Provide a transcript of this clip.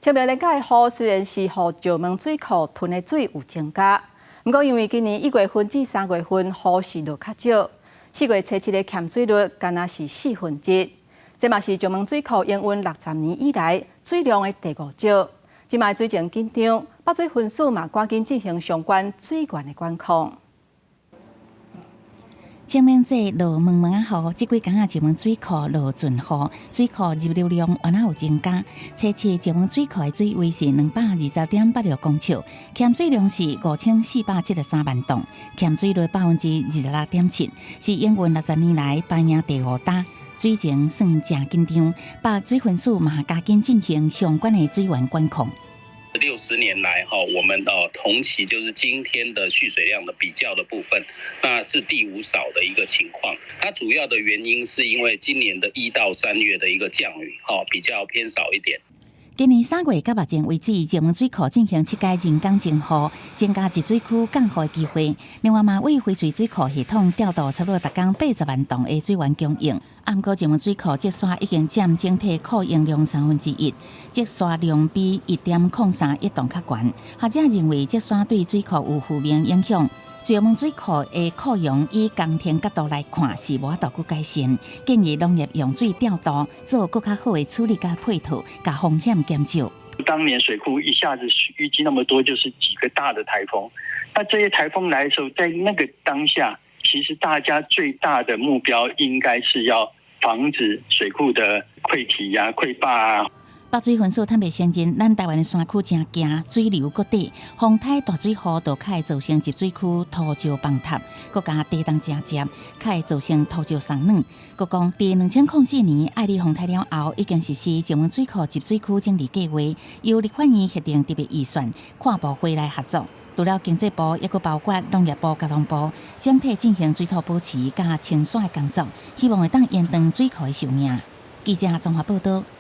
清明連假的雨雖然是予石門水庫囤的水有增加，毋過因為今年1月份至3月份雨是落較少，4月初七的欠水率干焦是四分之一，這嘛是石門水庫營運60年以來水量的第五少。這擺水情緊張，北水分署嘛趕緊進行相關水源的管控。清明節落毛毛仔雨，這幾工啊石門水庫落陣雨，水庫入流量原來有增加。初七石門水庫的水位是220.86公尺，欠水量是5473萬噸，欠水率26.7%，是營運60年來排名第五焦。水情算誠緊張，北水分署嘛加緊進行相關的水源管控。 60年來，哈，我們同期就是今天的蓄水量的比較的部分，那是第五少的一個情況。它主要的原因是因為今年的1到3月的一個降雨，哈，比較偏少一點。今年3月到目前為止，石門水庫進行七改人工增雨，增加集水區降雨的機會。另外嘛，為翡翠水庫系統調度差不多逐工80萬噸的水源供應。毋過石門水庫積沙已經佔整體庫容量三分之一，積沙量比1.03億噸較懸。學者認為積沙對水庫有負面影響。石門水庫的庫容以工程角度來看是無法度閣改善，建議農業用水調度做閣較好的處理佮配套，共風險減少。當年水庫一下子淤積那麼多，就是幾個大的颱風。那這些颱風來的時候，在那個當下，其實大家最大的目標應該是要防止水庫的潰堤啊、潰壩啊。北水分署坦白承認，咱台灣的山區誠驚，水流閣短，風颱大水雨就較會造成集水區土石崩塌，閣加地動誠捷，較會造成土石鬆軟。閣講，佇2004年愛麗風颱了後，已經實施石門水庫集水區整治計劃，由立法院核定特別預算，跨部會來合作。除了經濟部，抑閣包括農業部、交通部，整體進行水土保持佮清沙的工作，希望會當延長水庫的壽命。記者綜合報導。